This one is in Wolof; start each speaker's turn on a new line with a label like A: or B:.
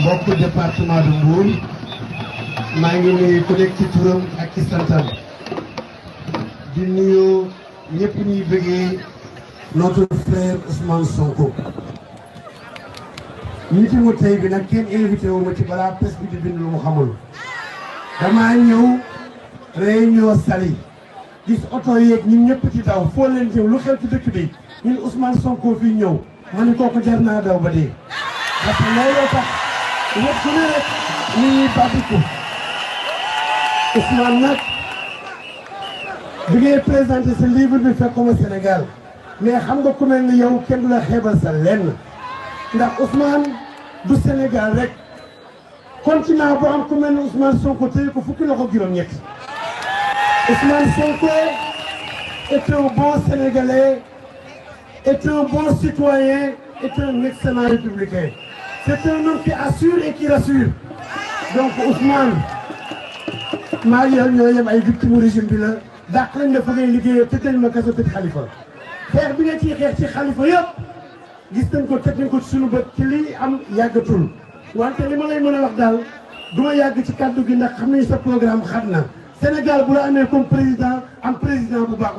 A: mbokku département de Mbour maa ngi nuyu ku nekk ci turam ak ci santam di nuyu ñëpp ñuy bëggee notre frère Ousmane Sonko. meeting tey bi nag kenn invité wu ma ci balaa presse bi di bind lu mu xamul damaa ñëw réunion Saly gis oto yeeg ñun ñëpp ci daw foo leen jëm lu xew ci dëkk bi ñun Ousmane Sonko fii ñëw ma ni kooku jar naa daw ba dee parce que looloo tax ñëpp su ne rek ñu ñuy bàbbiku Ousmane nag bi ngay présenté sa livre bi fekkuma Sénégal mais xam nga ku mel ni yow kenn du la xeebal sa lenn ndax Ousmane du Sénégal rek continent bu am ku mel ni Ousmane Sonko téye ko fukki loxo juróom-ñett Ousmane Sonko est un bon Sénégalais, est un bon citoyen, est un excellent républicain. C'est un homme qui assure et qui rassure. Donc Ousmane maa ngi ñoo yem ay victime régime bi la dàq lañ dafa ngay liggéeyee te tëj ma kaso tëj Khalifa xeex bi nga ciy xeex ci Khalifa yëpp gis nañ ko teg nañ ko ci suñu bët ci lii am yàggatul wante li ma lay mën a wax daal du ma yàgg ci kàddu gi ndax xam nañu sa programme xat na Sénégal bu la amee comme président am président bu baax